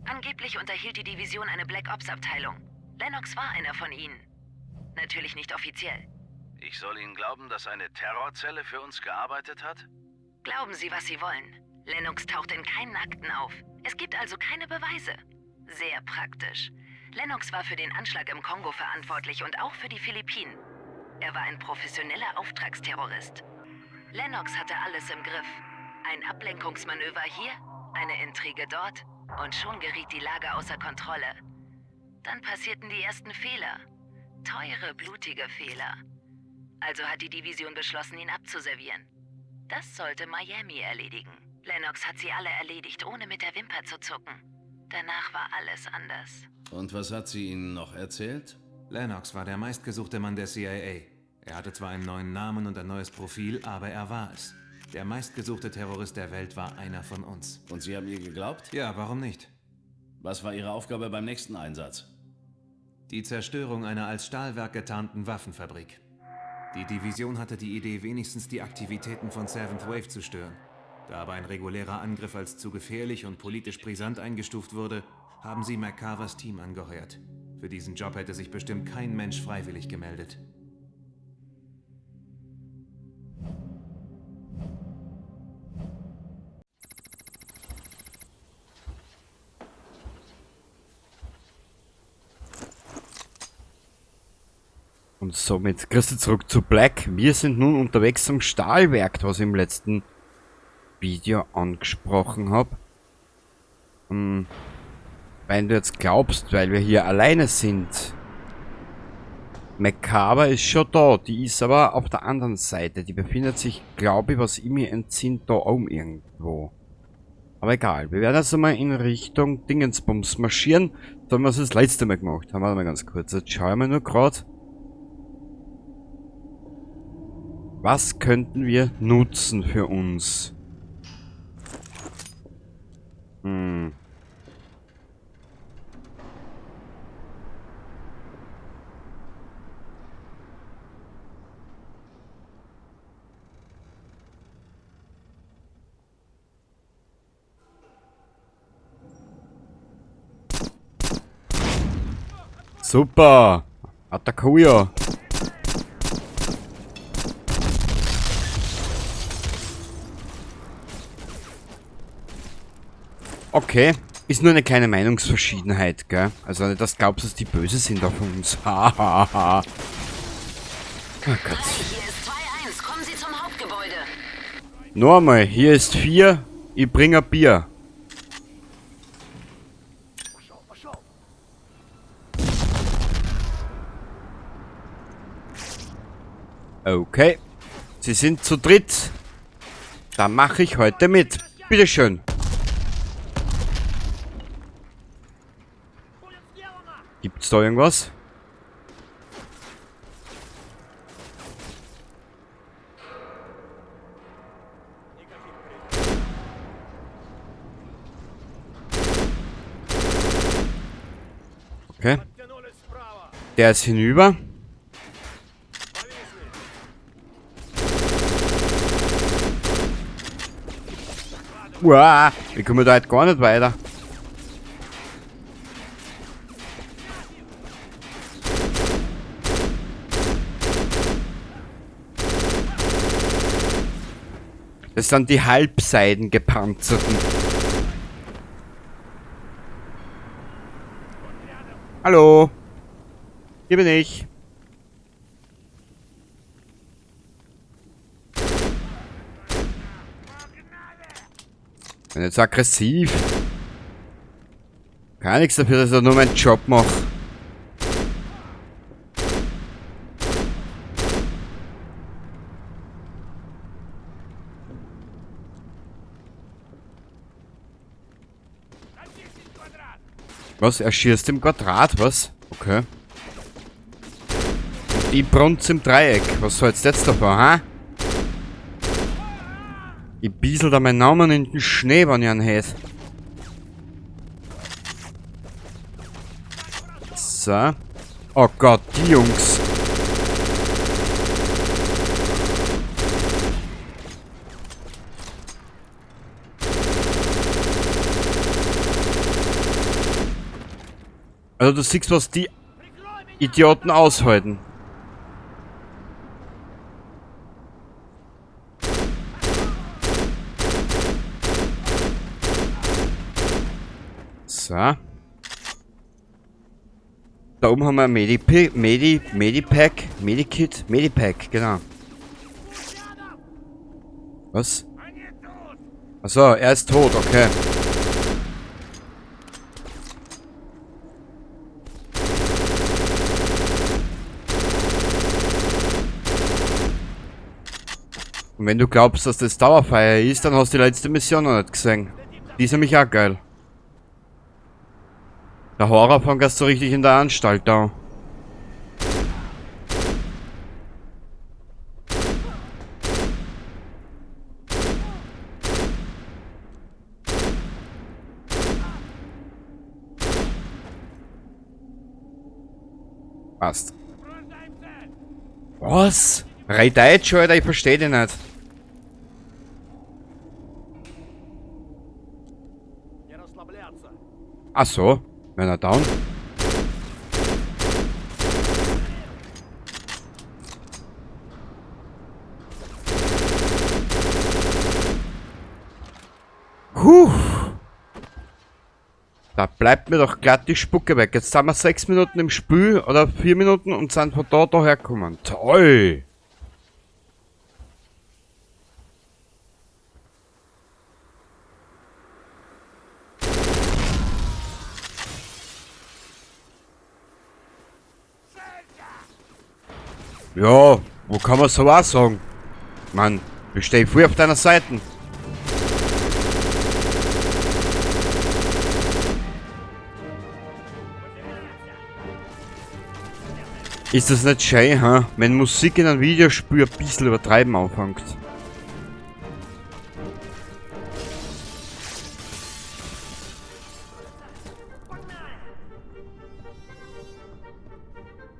Angeblich unterhielt die Division eine Black Ops-Abteilung. Lennox war einer von ihnen. Natürlich nicht offiziell. Ich soll Ihnen glauben, dass eine Terrorzelle für uns gearbeitet hat? Glauben Sie, was Sie wollen. Lennox taucht in keinen Akten auf. Es gibt also keine Beweise. Sehr praktisch. Lennox war für den Anschlag im Kongo verantwortlich und auch für die Philippinen. Er war ein professioneller Auftragsterrorist. Lennox hatte alles im Griff. Ein Ablenkungsmanöver hier, eine Intrige dort und schon geriet die Lage außer Kontrolle. Dann passierten die ersten Fehler. Teure, blutige Fehler. Also hat die Division beschlossen, ihn abzuservieren. Das sollte Miami erledigen. Lennox hat sie alle erledigt, ohne mit der Wimper zu zucken. Danach war alles anders. Und was hat sie Ihnen noch erzählt? Lennox war der meistgesuchte Mann der CIA. Er hatte zwar einen neuen Namen und ein neues Profil, aber er war es. Der meistgesuchte Terrorist der Welt war einer von uns. Und Sie haben ihr geglaubt? Ja, warum nicht? Was war Ihre Aufgabe beim nächsten Einsatz? Die Zerstörung einer als Stahlwerk getarnten Waffenfabrik. Die Division hatte die Idee, wenigstens die Aktivitäten von Seventh Wave zu stören. Da aber ein regulärer Angriff als zu gefährlich und politisch brisant eingestuft wurde, haben sie McCarvers Team angeheuert. Für diesen Job hätte sich bestimmt kein Mensch freiwillig gemeldet. Und somit grüß dich zurück zu Black. Wir sind nun unterwegs zum Stahlwerk, was ich im letzten Video angesprochen hab. Wenn du jetzt glaubst, weil wir hier alleine sind. McCarver ist schon da, die ist aber auf der anderen Seite. Die befindet sich, glaub ich, was ich mir entsinnt, da oben irgendwo. Aber egal, wir werden jetzt einmal in Richtung Dingensbums marschieren. So haben wir es das letzte Mal gemacht. Haben wir mal ganz kurz. Jetzt schauen wir nur grad. Was könnten wir nutzen für uns? Super! Attackuja! Okay, ist nur eine kleine Meinungsverschiedenheit, gell? Also nicht, dass du glaubst, dass die böse sind auf uns. Hahaha. Oh Gott. 3, hier ist 2-1, kommen Sie zum Hauptgebäude. Noch einmal, hier ist 4, ich bring ein Bier. Okay, sie sind zu dritt. Da mache ich heute mit. Bitteschön. Gibt's da irgendwas? Okay. Der ist hinüber. Uah, wir kommen da halt gar nicht weiter. Das sind die Halbseiden gepanzerten. Hallo. Hier bin ich. Bin jetzt aggressiv. Kann nichts dafür, dass ich nur meinen Job mache. Was? Er schießt im Quadrat, was? Okay. Und ich brunz im Dreieck. Was soll's jetzt davon, ha? Ich biesel da meinen Namen in den Schnee, wenn ich einen hätte. So. Oh Gott, die Jungs. Also du siehst, was die Idioten aushalten. So. Da oben haben wir ein Medipack, Medikit, Medipack, genau. Was? Achso, er ist tot, okay. Und wenn du glaubst, dass das Dauerfeuer ist, dann hast du die letzte Mission noch nicht gesehen. Die ist nämlich auch geil. Der Horror fängt erst so richtig in der Anstalt da. Passt. Was? Red Deutsch, Alter, ich versteh dich nicht. Ach so, wenn er down. Puh. Da bleibt mir doch glatt die Spucke weg. Jetzt sind wir 6 Minuten im Spiel oder 4 Minuten und sind von da daher gekommen. Toll! Ja, wo kann man so was sagen? Mann, ich stehe voll auf deiner Seite. Ist das nicht schön, ha? Wenn Musik in einem Videospiel ein bisschen übertreiben anfängt.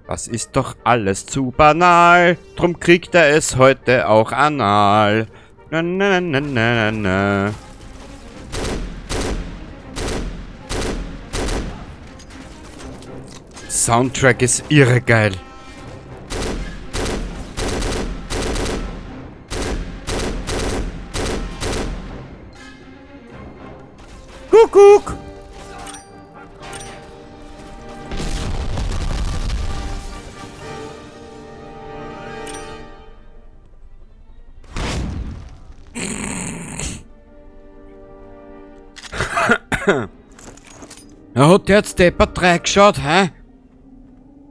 Das ist doch alles zu banal. Drum kriegt er es heute auch anal. Na, na, na, na, na, na. Soundtrack ist irre geil. Kuckuck! Na, hat der jetzt deppert 3 geschaut, hä?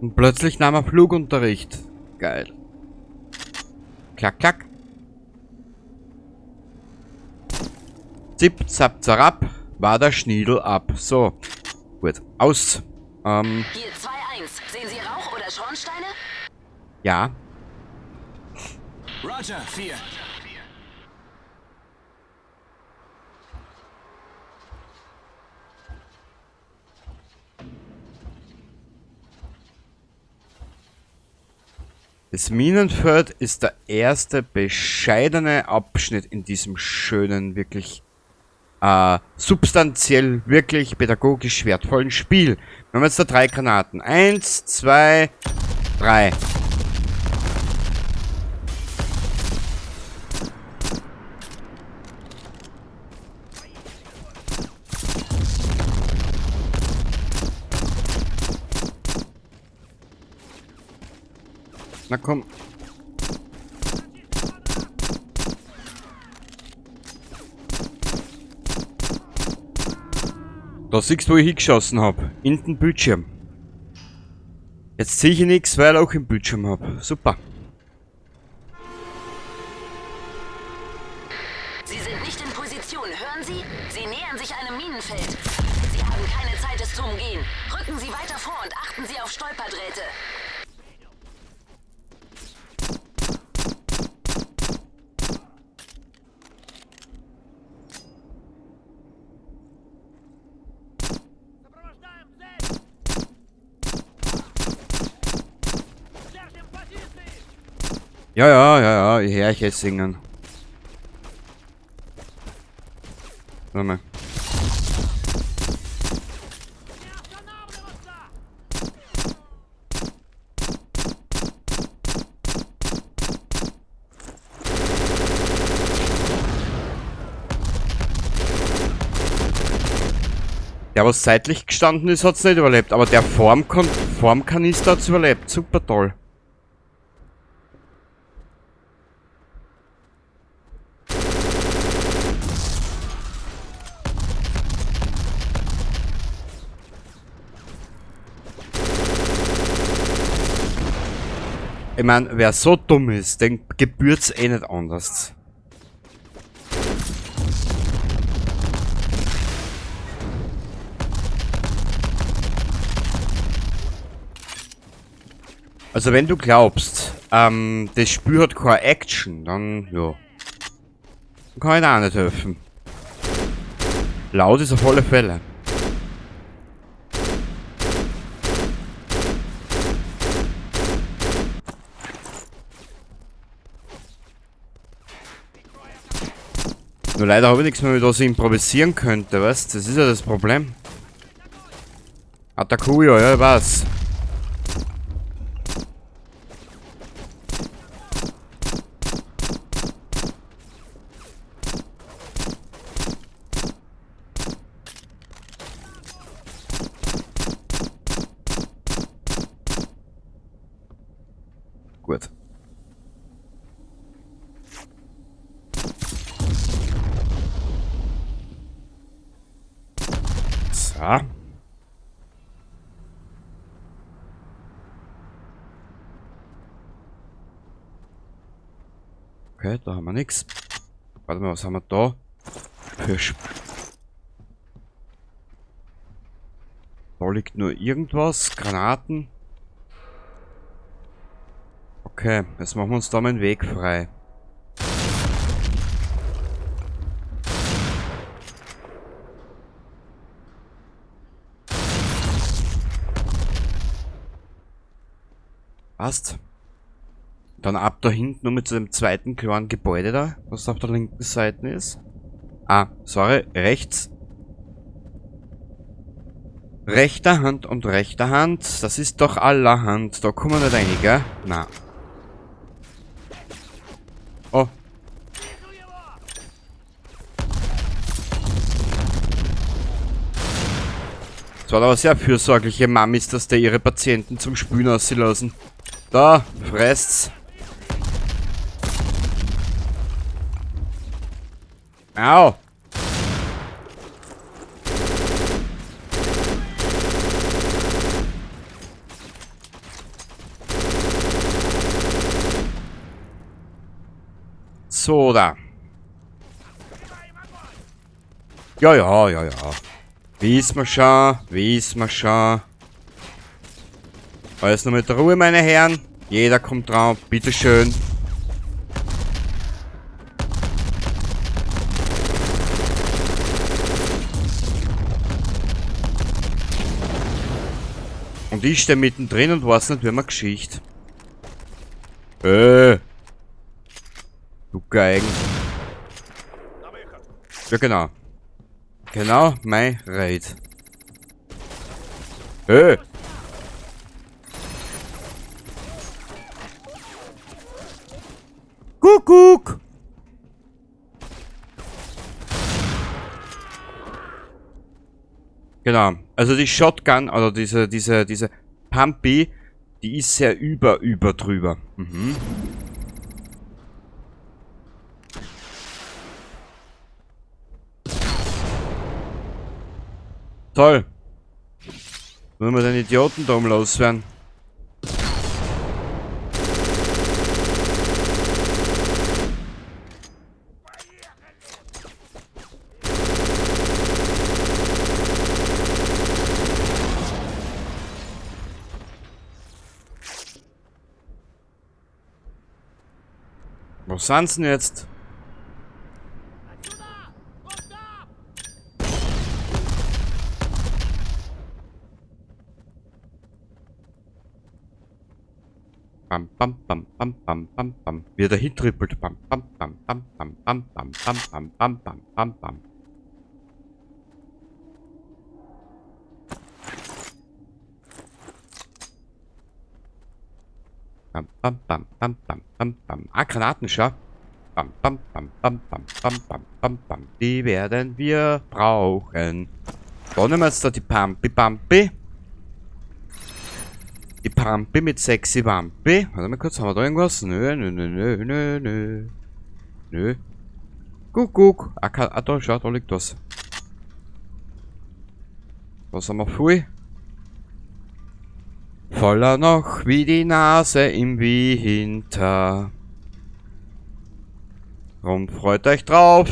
Und plötzlich nahm er Flugunterricht. Geil. Klack, klack. Zip, zap, zarab. War der Schniedel ab. So. Gut. Aus. Hier 2-1. Sehen Sie Rauch oder Schornsteine? Ja. Roger, 4. Das Minenfeld ist der erste bescheidene Abschnitt in diesem schönen, wirklich substanziell, wirklich pädagogisch wertvollen Spiel. Wir haben jetzt da 3 Granaten. 1, 2, 3. Na komm. Da siehst du, wo ich hingeschossen hab. In den Bildschirm. Jetzt sehe ich nix, weil ich auch im Bildschirm hab. Super. Sie sind nicht in Position, hören Sie? Sie nähern sich einem Minenfeld. Sie haben keine Zeit, es zu umgehen. Rücken Sie weiter vor und achten Sie auf Stolperdrähte. Ja, ja, ja, ja, ich höre euch jetzt singen. Warte mal. Der, was seitlich gestanden ist, hat's nicht überlebt. Aber der vorm Kanister hat's überlebt. Super toll. Ich mein, wer so dumm ist, den gebührt's eh nicht anders. Also wenn du glaubst, das Spiel hat keine Action, dann, ja. Dann kann ich da auch nicht helfen. Laut ist auf alle Fälle. Nur leider habe ich nichts mehr, mit was ich improvisieren könnte, weißt? Das ist ja das Problem. Atakuyo, ja, was? Gut. So. Okay, da haben wir nix. Warte mal, was haben wir da? Für da liegt nur irgendwas. Granaten. Okay, jetzt machen wir uns da mal einen Weg frei. Passt. Dann ab da hinten nur mit zu dem zweiten kleinen Gebäude da, was auf der linken Seite ist. Ah, sorry, rechts. Rechter Hand und rechter Hand, das ist doch allerhand. Da kommen wir nicht rein, gell? Na. Oh. Das war aber sehr fürsorgliche Mamis, dass der ihre Patienten zum Spülen auslassen. Da, fresst's. Au! So, da. Ja, ja, ja, ja. Wissen wir schon, wissen wir schon. Alles nur mit der Ruhe, meine Herren. Jeder kommt drauf, bitteschön. Und ich stehe mittendrin und weiß nicht, wie man Geschichte. Du Geigen. Ja, genau. Genau, mein Raid. Kuckuck! Genau. Also die Shotgun, oder diese Pumpy, die ist sehr über drüber. Mhm. Toll. Nur mal den Idioten da loswerden. Wo sind sie denn jetzt? Bam, bam, bam, bam, bam, bam, bam. Wie er da hintrippelt. Bam, bam, bam, bam, bam, bam, bam, bam, bam, bam, bam, bam, bam. Bam, bam, bam, bam, bam, bam, bam. Ah, Granaten, schau. Bam, bam, bam, bam, bam, bam, bam, bam, bam. Die werden wir brauchen. Da nehmen wir jetzt da die Pampi, Pampi. Die Pampi mit sexy Wampi. Warte mal kurz, haben wir da irgendwas? Nö, nö, nö, nö, nö, nö. Nö. Guck, guck. Ah, da, schau, da liegt was. Was haben wir voll? Voller noch wie die Nase im Winter. Drum freut euch drauf.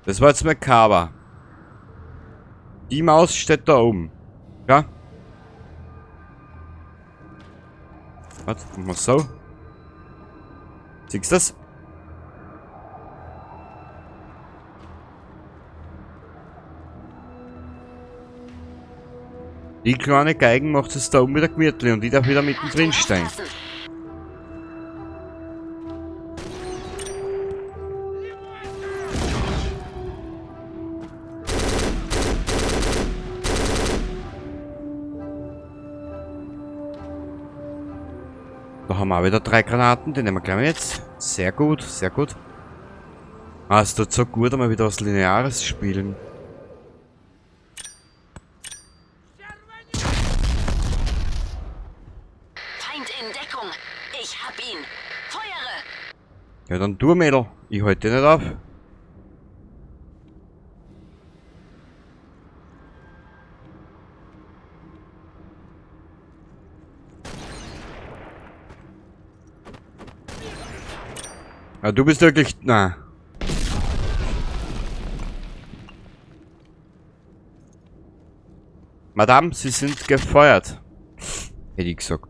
Das war jetzt makaber. Die Maus steht da oben. Ja? Warte, machen wir so. Siehst du das? Die kleine Geigen macht es da oben wieder gemütlich und ich darf wieder mittendrin stehen. Da haben wir auch wieder 3 Granaten, die nehmen wir gleich mit. Sehr gut, sehr gut. Ah, es tut so gut, einmal wieder was Lineares spielen. Feind in Deckung. Ich hab ihn. Feuere! Ja, dann du, Mädel. Ich halte dich nicht auf. Ja, du bist wirklich... Na. Madame, Sie sind gefeuert. Hätte ich gesagt.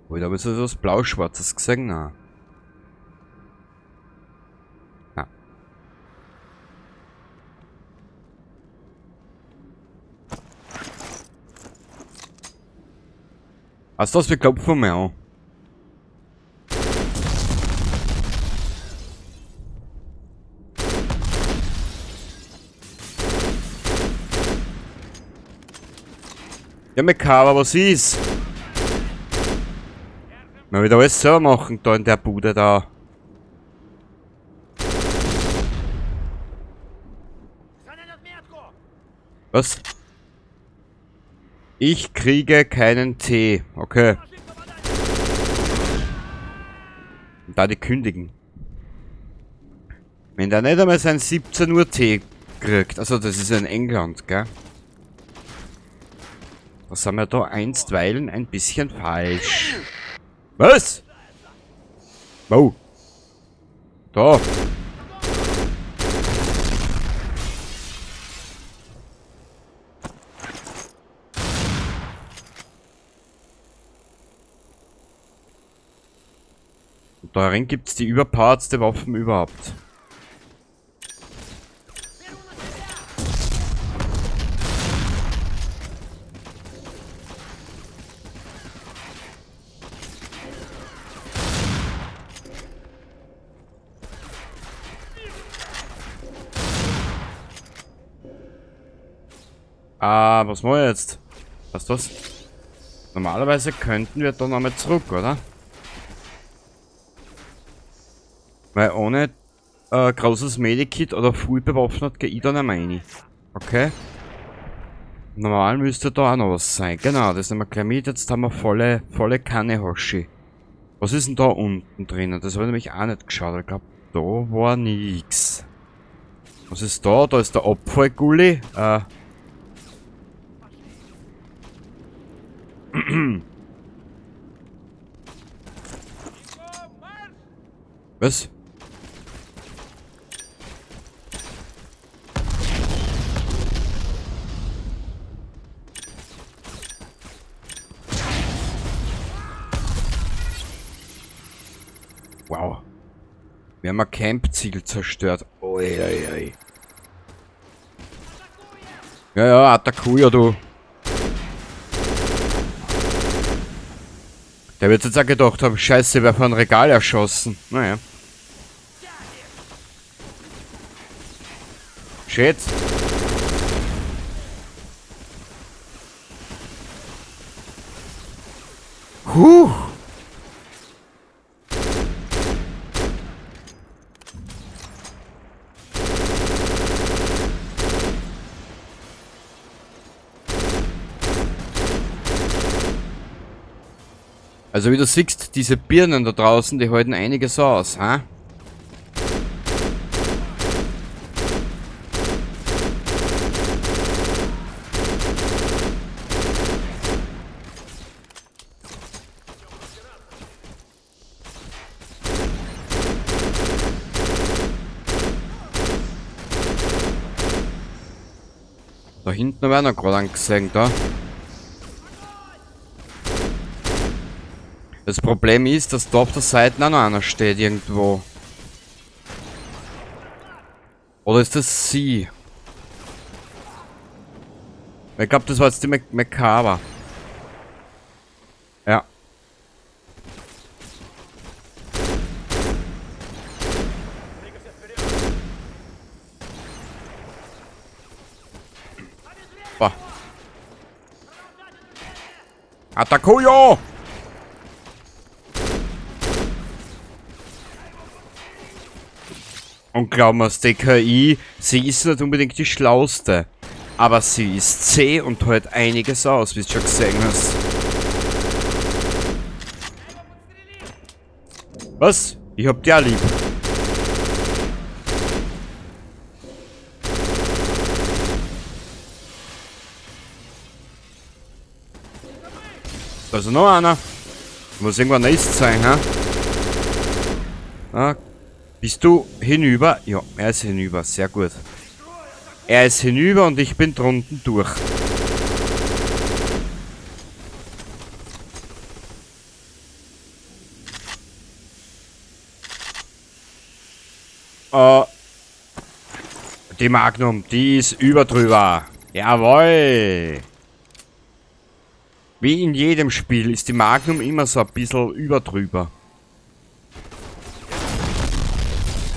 Oh, da habe ich so was Blau-Schwarzes gesehen. Na. Na. Also das, wir klopfen mal an. Ja, Mekava, was ist? Mal wieder alles selber machen da in der Bude da. Was? Ich kriege keinen Tee. Okay. Und da die kündigen. Wenn der nicht einmal seinen 17 Uhr Tee kriegt. Also das ist ja in England, gell? Das haben wir da einstweilen ein bisschen falsch. Was? Wo? Da. Und darin gibt's die überpoweredste Waffen überhaupt. Ah, was machen wir jetzt? Was ist das? Normalerweise könnten wir da nochmal zurück, oder? Weil ohne großes Medikit oder voll bewaffnet geh ich da nicht mehr rein. Okay. Normal müsste da auch noch was sein. Genau, das nehmen wir gleich mit. Jetzt haben wir volle Kanne Hoshi. Was ist denn da unten drinnen? Das habe ich nämlich auch nicht geschaut. Ich glaub, da war nix. Was ist da? Da ist der Abfallgully. Was? Wow. Wir haben ein Camp-Ziel zerstört. Oi, oi, oi. Ja, ja, Atakuya, du. Der wird jetzt auch gedacht haben, scheiße, wer von Regal erschossen. Naja. Shit. Huh. Also wie du siehst, diese Birnen da draußen, die halten einiges aus, ha? Da hinten habe ich auch noch gerade einen gesehen, da. Das Problem ist, dass da auf der Seite auch noch einer steht irgendwo. Oder ist das sie? Ich glaube, das war jetzt die Merkava. Ja. Boah. Atakuyo! Und glauben wir's, die KI, sie ist nicht unbedingt die schlauste. Aber sie ist zäh und hält einiges aus, wie du schon gesehen hast. Was? Ich hab dich auch lieb. Da ist noch einer. Muss irgendwann nächst sein, hä? Ah. Bist du hinüber? Ja, er ist hinüber. Sehr gut. Er ist hinüber und ich bin drunten durch. Die Magnum, die ist über drüber. Jawohl. Wie in jedem Spiel ist die Magnum immer so ein bisschen über drüber.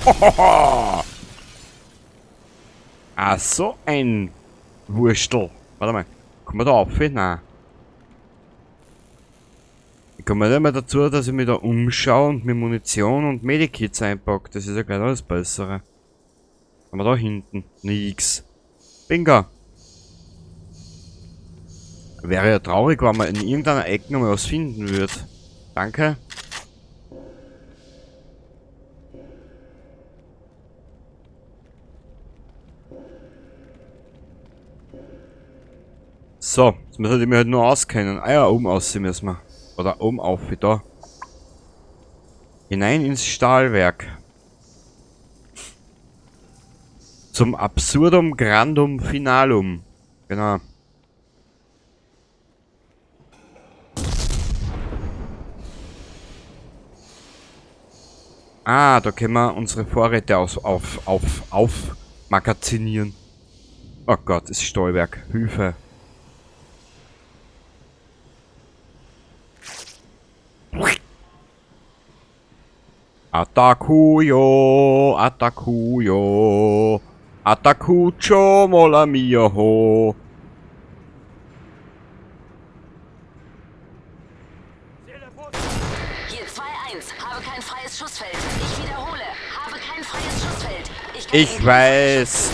Hohoho. Ah, so ein Wurstel. Warte mal. Kommen wir da auf? Nein. Ich komme nicht mehr dazu, dass ich mich da umschaue und mir Munition und Medikits einpacke. Das ist ja gleich alles Bessere. Haben wir da hinten? Nix. Bingo. Wäre ja traurig, wenn man in irgendeiner Ecke noch mal was finden würde. Danke. So, jetzt müssen wir halt nur auskennen. Ah ja, oben aussehen müssen wir. Oder oben auf, da. Hinein ins Stahlwerk. Zum Absurdum Grandum Finalum. Genau. Ah, da können wir unsere Vorräte auf magazinieren. Oh Gott, ist Stahlwerk. Hilfe. Atakuyo, Atakuyo, Atakucho mola mio ho. Hier 2-1, habe kein freies Schussfeld. Ich wiederhole, habe kein freies Schussfeld. Ich weiß.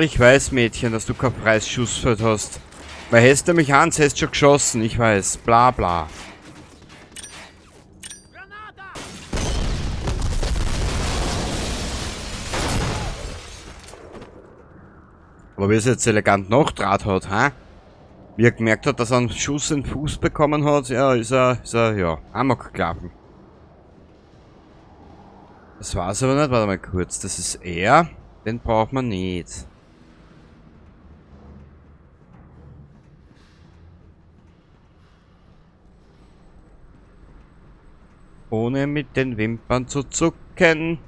Ich weiß, Mädchen, dass du kein freies Schussfeld hast. Weil hättest du mich an, hättest schon geschossen, ich weiß. Bla bla. Aber wie es jetzt elegant nachdraht hat, ha? Wie er gemerkt hat, dass er einen Schuss in den Fuß bekommen hat, ja, ist er, ja, amok gelaufen. Das war's aber nicht, warte mal kurz, das ist er, den braucht man nicht. Ohne mit den Wimpern zu zucken,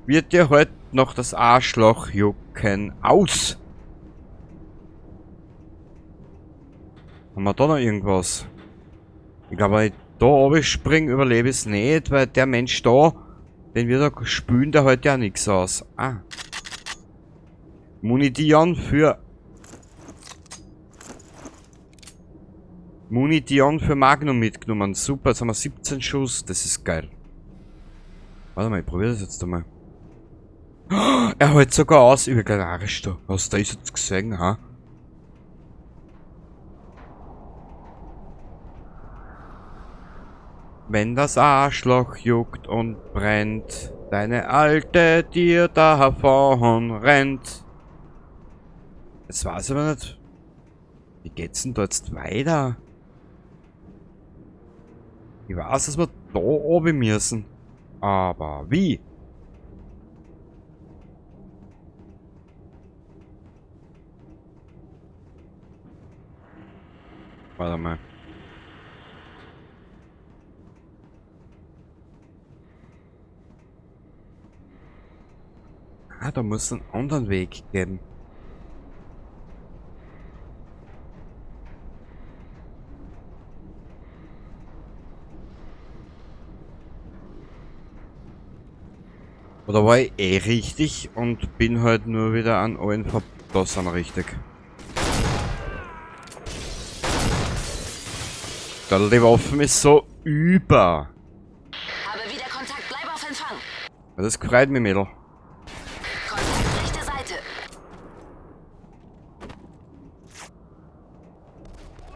wird dir heute noch das Arschloch jucken. Aus! Haben wir da noch irgendwas? Ich glaube, wenn ich da oben springe, überlebe ich es nicht, weil der Mensch da, den wir da spülen, der hält ja nichts aus. Ah. Munition für Magnum mitgenommen. Super, jetzt haben wir 17 Schuss. Das ist geil. Warte mal, ich probiere das jetzt einmal. Er hält sogar aus. Ich bin gleich narrisch da. Was da ist jetzt gesehen, ha? Wenn das Arschloch juckt und brennt, deine Alte dir davon rennt. Jetzt weiß ich aber nicht. Wie geht's denn da jetzt weiter? Ich weiß, dass wir da oben müssen. Aber wie? Warte mal. Ah, da muss es einen anderen Weg geben. Oder war ich eh richtig und bin halt nur wieder an allen verdossern richtig. Die Waffen ist so über. Habe wieder Kontakt, bleib auf Empfang. Das freut mich, Mädel. Kontakt rechte Seite.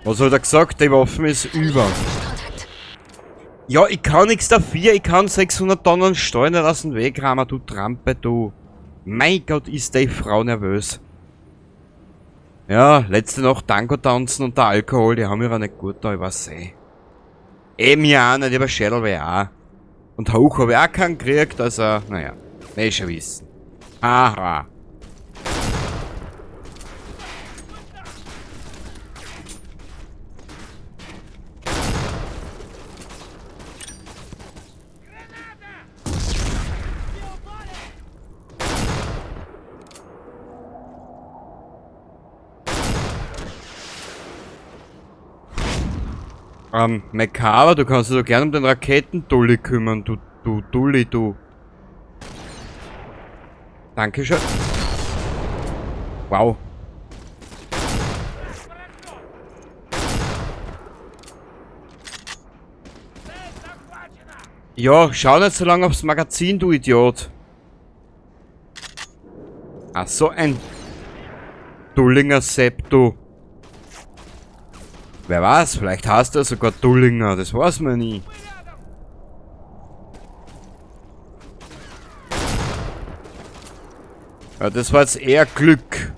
Was hat er gesagt? Die Waffen ist über. Kontakt. Ja, ich kann nichts dafür. Ich kann 600 Tonnen Stahl nicht aus dem Weg rammen, du Trampe, du. Mein Gott, ist die Frau nervös. Ja, letzte Nacht Tango tanzen und der Alkohol, die haben mir auch nicht gut da, ich weiß eh. Eh, mir auch nicht, ich hab Schädelweh auch. Und hoch hab ich auch keinen gekriegt, also, naja, eh schon wissen. Haha. Mekawa, du kannst dich doch gerne um den Raketendulli kümmern, du Dulli, du. Dankeschön. Wow. Ja, schau nicht so lange aufs Magazin, du Idiot. Ach, so ein Dullinger Sepp, du. Wer weiß, vielleicht hast du ja sogar Dullinger, das weiß man nie. Ja, das war jetzt eher Glück.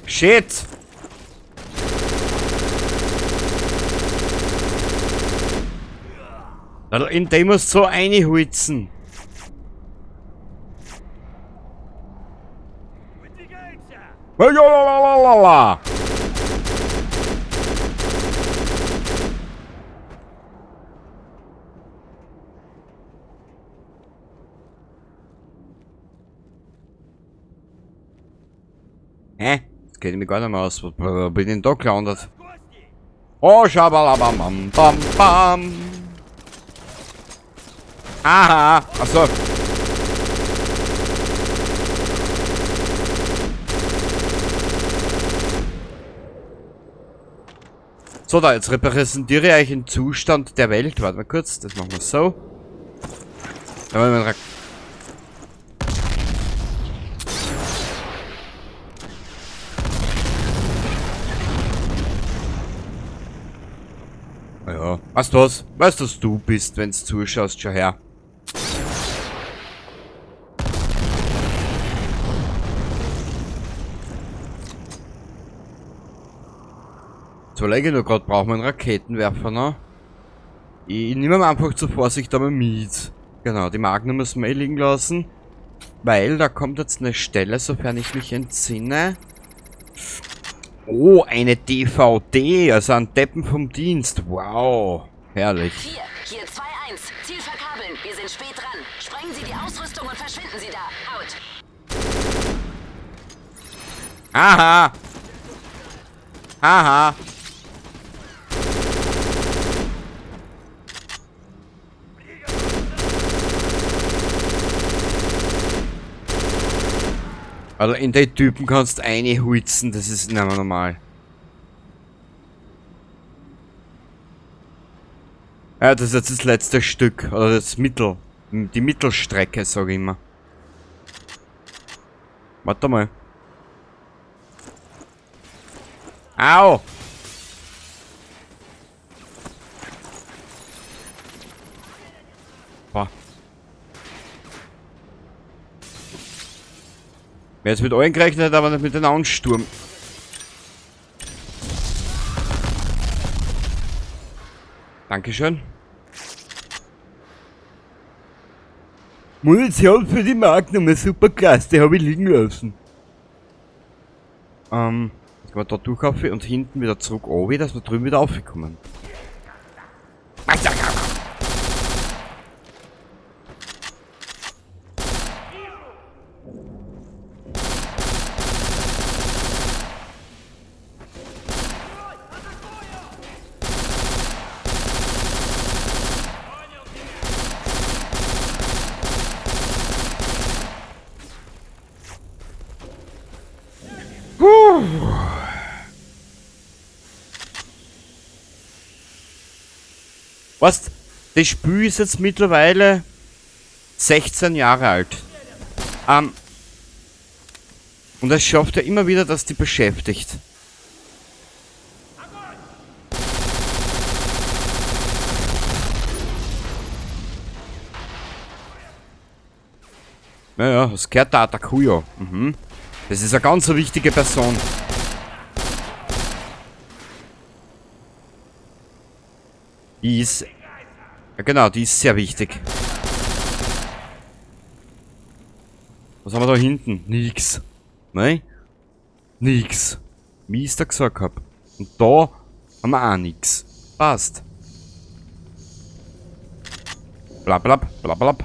Shit! In dem musst du so reinholzen. Lalalala. Hä? Das geht mir gar nicht mehr aus. Wo bin ich denn da gelandet? Oh, schabalabam, bam, bam. Aha, achso. So, da, jetzt repräsentiere ich euch den Zustand der Welt. Warte mal kurz, das machen wir so. Da wollen wir Weißt du was? Weißt du, was du bist, wenn du zuschaust? Schau her. So, lege ich nur gerade, brauchen wir einen Raketenwerfer noch. Ich nehme ihn einfach zur Vorsicht aber mit. Genau, die Magnum müssen wir eh liegen lassen. Weil da kommt jetzt eine Stelle, sofern ich mich entsinne. Oh, eine DVD, also ein Deppen vom Dienst. Wow, herrlich. 4, hier 2-1. Ziel verkabeln. Wir sind spät dran. Sprengen Sie die Ausrüstung und verschwinden Sie da. Out. Aha. Aha. Also in den Typen kannst du reinholzen, das ist nicht mehr normal. Ja, das ist jetzt das letzte Stück, oder das Mittel, die Mittelstrecke, sag ich immer. Warte mal. Au! Boah. Wer jetzt mit allen gerechnet hat, aber nicht mit dem Ansturm. Dankeschön. Munition für die Magnum, eine super klasse, die habe ich liegen lassen. Jetzt gehen wir da durch auf und hinten wieder zurück runter, dass wir drüben wieder raufkommen. Was? Das Spiel ist jetzt mittlerweile 16 Jahre alt. Und es schafft ja immer wieder, dass die beschäftigt. Naja, das gehört da Atakuyo. Mhm. Das ist eine ganz wichtige Person. Die ist... Ja genau, die ist sehr wichtig. Was haben wir da hinten? Nix. Nein? Nix. Wie ich's da gesagt hab. Und da haben wir auch nix. Passt. Blab, blab, blab, blab.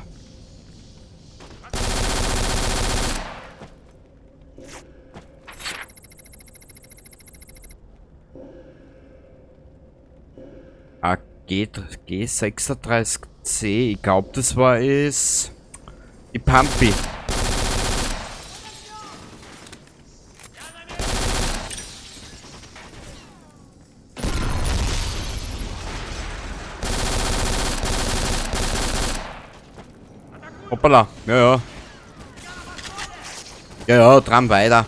Ah, G36C, ich glaub, das war es. Die Pampi. Hoppala, ja, ja. Ja, ja, dran weiter.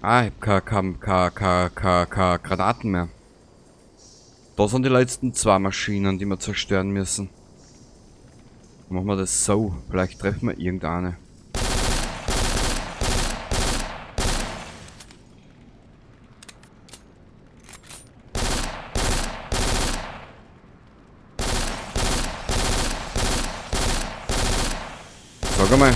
Ah, ich hab keine Granaten mehr. Da sind die letzten zwei Maschinen, die wir zerstören müssen. Machen wir das so. Vielleicht treffen wir irgendeine. Sag einmal.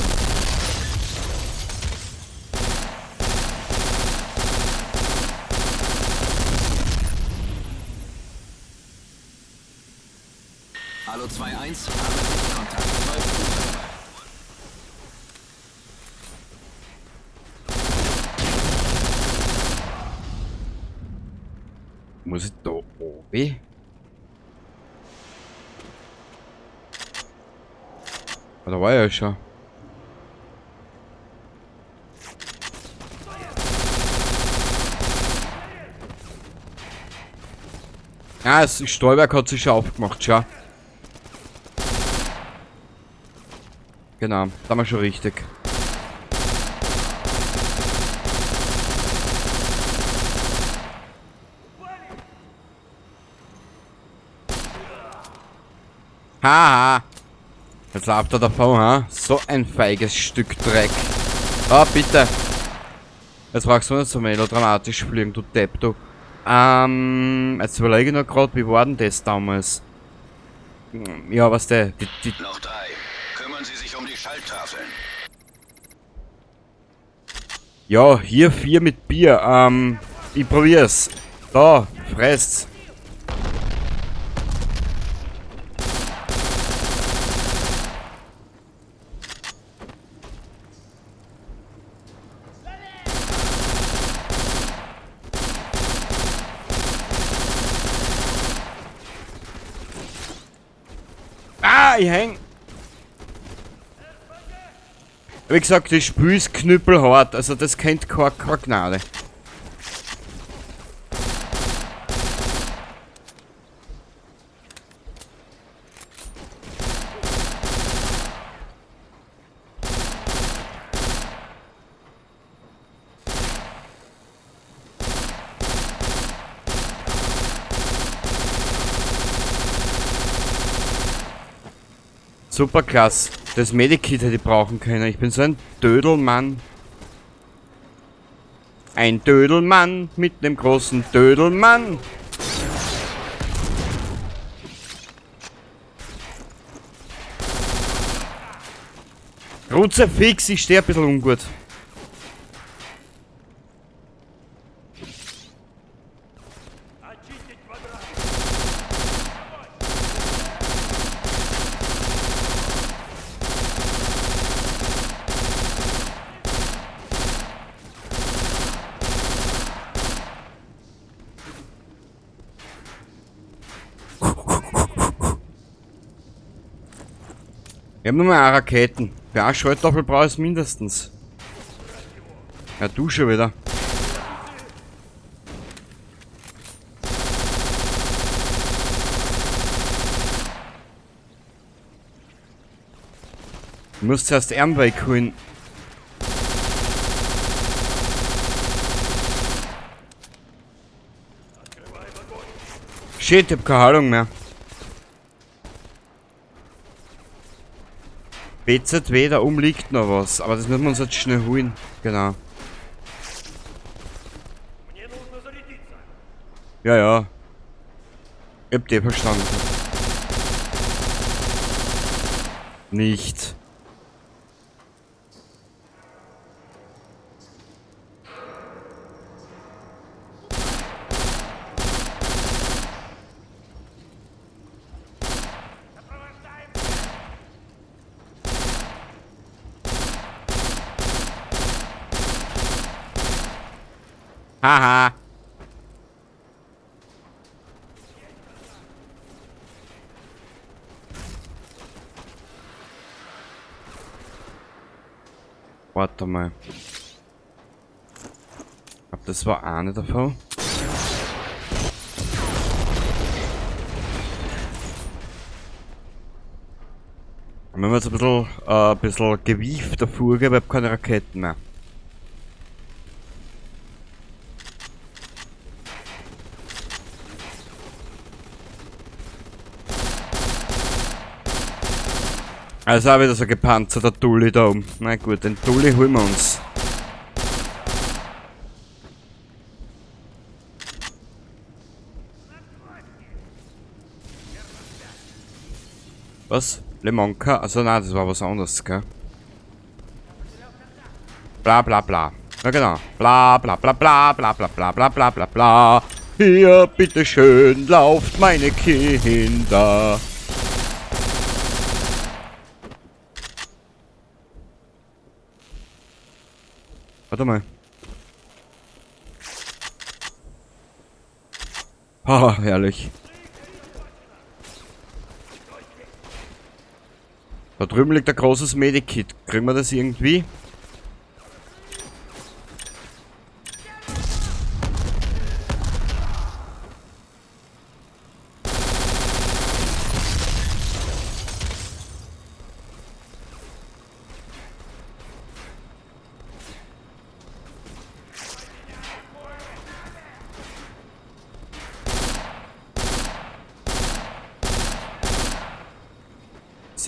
Hallo 2-1, Kontakt 12 Uhr. Muss ich da oben? Ah, da war ich ja schon. Ah, das Stolberg hat sich schon aufgemacht, schau. Genau, da haben wir schon richtig. Haha. Jetzt läuft er davon, ha? So ein feiges Stück Dreck. Oh, bitte. Jetzt brauchst du nicht so melodramatisch fliegen, du Depp, du. Jetzt überlege ich noch gerade, wie war denn das damals? Ja, was der? Die Noch 3. Kümmern Sie sich um die Schalttafeln. Ja, hier 4 mit Bier. Ich probier's. Da, fresst's. Ah, ich häng. Wie gesagt, das Spiel ist knüppelhart, also das kennt keine Gnade. Super klasse. Das Medikit hätte ich brauchen können. Ich bin so ein Dödelmann. Ein Dödelmann mit einem großen Dödelmann. Kruzifix, ich stehe ein bisschen ungut. Wir haben nur mal Raketen. Für eine Schalttafel brauche ich es mindestens. Ja, du schon wieder. Ich muss zuerst Armweg holen. Shit, ich hab keine Heilung mehr. BZW, da oben liegt noch was, aber das müssen wir uns jetzt schnell holen. Genau. Ja, ja. Ich hab dich verstanden. Nicht. Haha. Warte mal. Ich glaub, das war eine davon. Dann müssen wir jetzt ein bisschen Gewicht davor geben, weil ich hab keine Raketen mehr. Also auch wieder so ein gepanzerter Dulli da oben. Na gut, den Dulli holen wir uns. Was? Limonka? Also nein, das war was anderes, gell? Bla bla bla. Ja genau. Bla bla bla bla bla bla bla bla bla bla bla. Hier, bitteschön, lauft meine Kinder. Warte mal. Ah, herrlich. Da drüben liegt ein großes Medikit. Kriegen wir das irgendwie?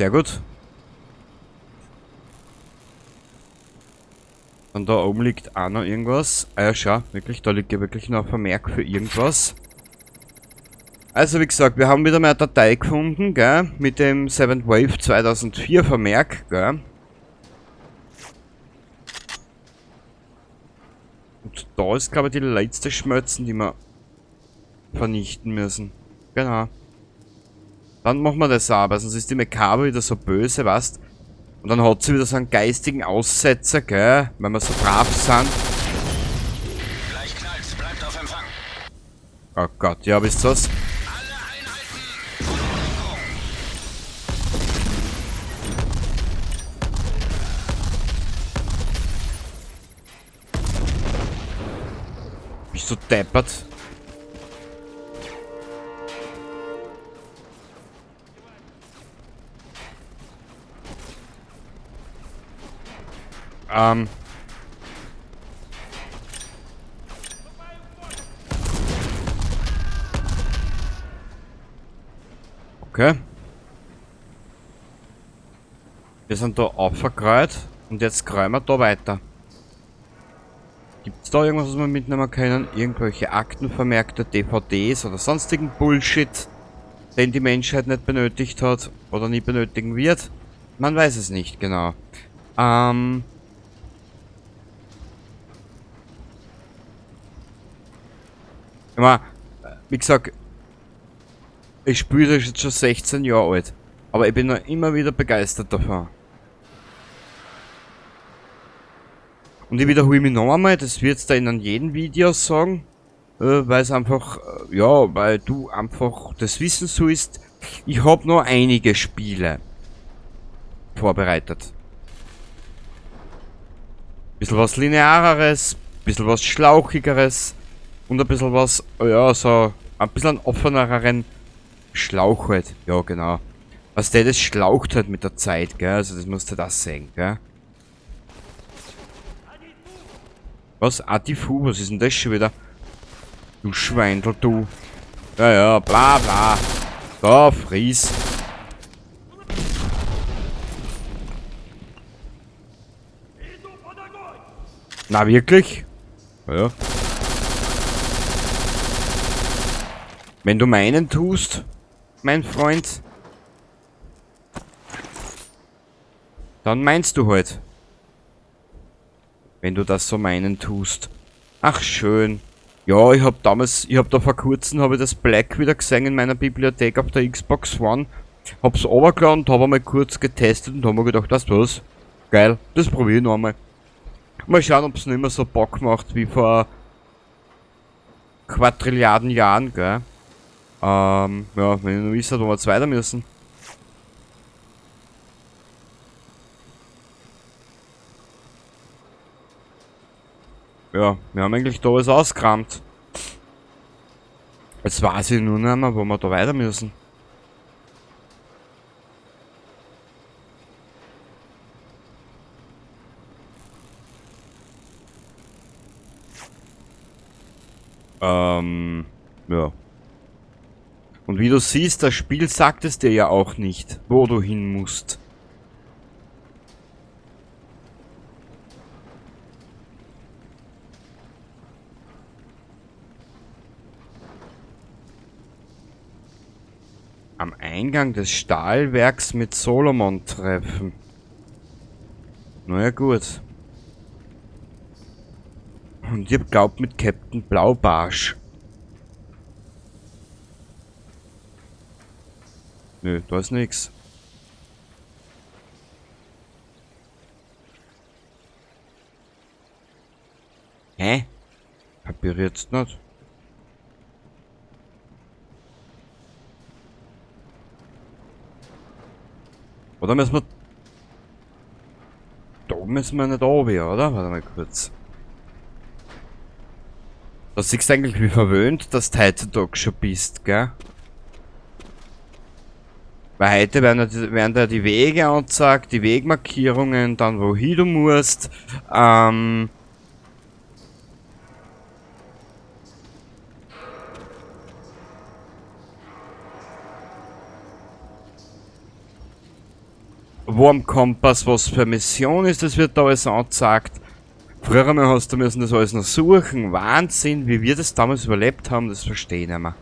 Sehr gut. Und da oben liegt auch noch irgendwas. Ah ja, schau, wirklich, da liegt ja wirklich noch ein Vermerk für irgendwas. Also wie gesagt, wir haben wieder mal eine Datei gefunden, gell? Mit dem Seventh Wave 2004 Vermerk, gell? Und da ist, glaube ich, die letzte Schmelzen, die wir vernichten müssen. Genau. Dann machen wir das aber, sonst ist die Mechaba wieder so böse, weißt? Und dann hat sie wieder so einen geistigen Aussetzer, gell? Weil wir so brav sind. Gleich knallt's, bleibt auf Empfang. Oh Gott, ja, wisst ihr was? Alle Einheiten, volle Deckung. Bist du deppert? Okay. Wir sind da aufgeräumt und jetzt räumen wir da weiter. Gibt's da irgendwas, was wir mitnehmen können? Irgendwelche Aktenvermerkte, DVDs oder sonstigen Bullshit, den die Menschheit nicht benötigt hat oder nie benötigen wird? Man weiß es nicht genau. Ich mein, wie gesagt, ich spiele das jetzt schon 16 Jahre alt, aber ich bin noch immer wieder begeistert davon. Und ich wiederhole mich noch einmal, das wird's da in jedem Video sagen, weil es einfach, ja, weil du einfach das wissen sollst, ich hab noch einige Spiele vorbereitet. Bisschen was Lineareres, bisschen was Schlauchigeres und ein bisschen was, ja, so ein bisschen einen offenereren Schlauch halt. Ja, genau. Was der das schlaucht halt mit der Zeit, gell? Also das musst du das sehen, gell? Was? Atifu? Was ist denn das schon wieder? Du Schweindel, du. Ja, ja, bla bla. Da, fries. Na, wirklich? Ja. Wenn du meinen tust, mein Freund, dann meinst du halt. Wenn du das so meinen tust. Ach, schön. Ja, ich hab damals, ich hab da vor kurzem, hab ich das Black wieder gesehen in meiner Bibliothek auf der Xbox One. Hab's runtergeladen und hab einmal kurz getestet und hab mir gedacht, weißt du was? Geil, das probier ich noch einmal. Mal schauen, ob's nicht mehr so Bock macht wie vor Quadrilliarden Jahren, gell? Ja, wenn ich noch wisse, wo wir jetzt weiter müssen. Ja, wir haben eigentlich da alles ausgeräumt. Jetzt weiß ich nur nicht mehr, wo wir da weiter müssen. Ja. Und wie du siehst, das Spiel sagt es dir ja auch nicht, wo du hin musst. Am Eingang des Stahlwerks mit Solomon treffen. Na ja, gut. Und ich hab glaubt mit Captain Blaubarsch. Nö, da ist nix. Hä? Kapier ich jetzt nicht. Oder müssen wir... Da müssen wir nicht runter, oder? Warte mal kurz. Da siehst du eigentlich, wie verwöhnt dass du heutzutage schon bist, gell? Weil heute werden da die Wege angezeigt, die Wegmarkierungen, dann wohin du musst. wo am Kompass was für Mission ist, das wird da alles angezeigt. Früher einmal hast du müssen das alles noch suchen. Wahnsinn, wie wir das damals überlebt haben, das verstehe ich nicht mehr.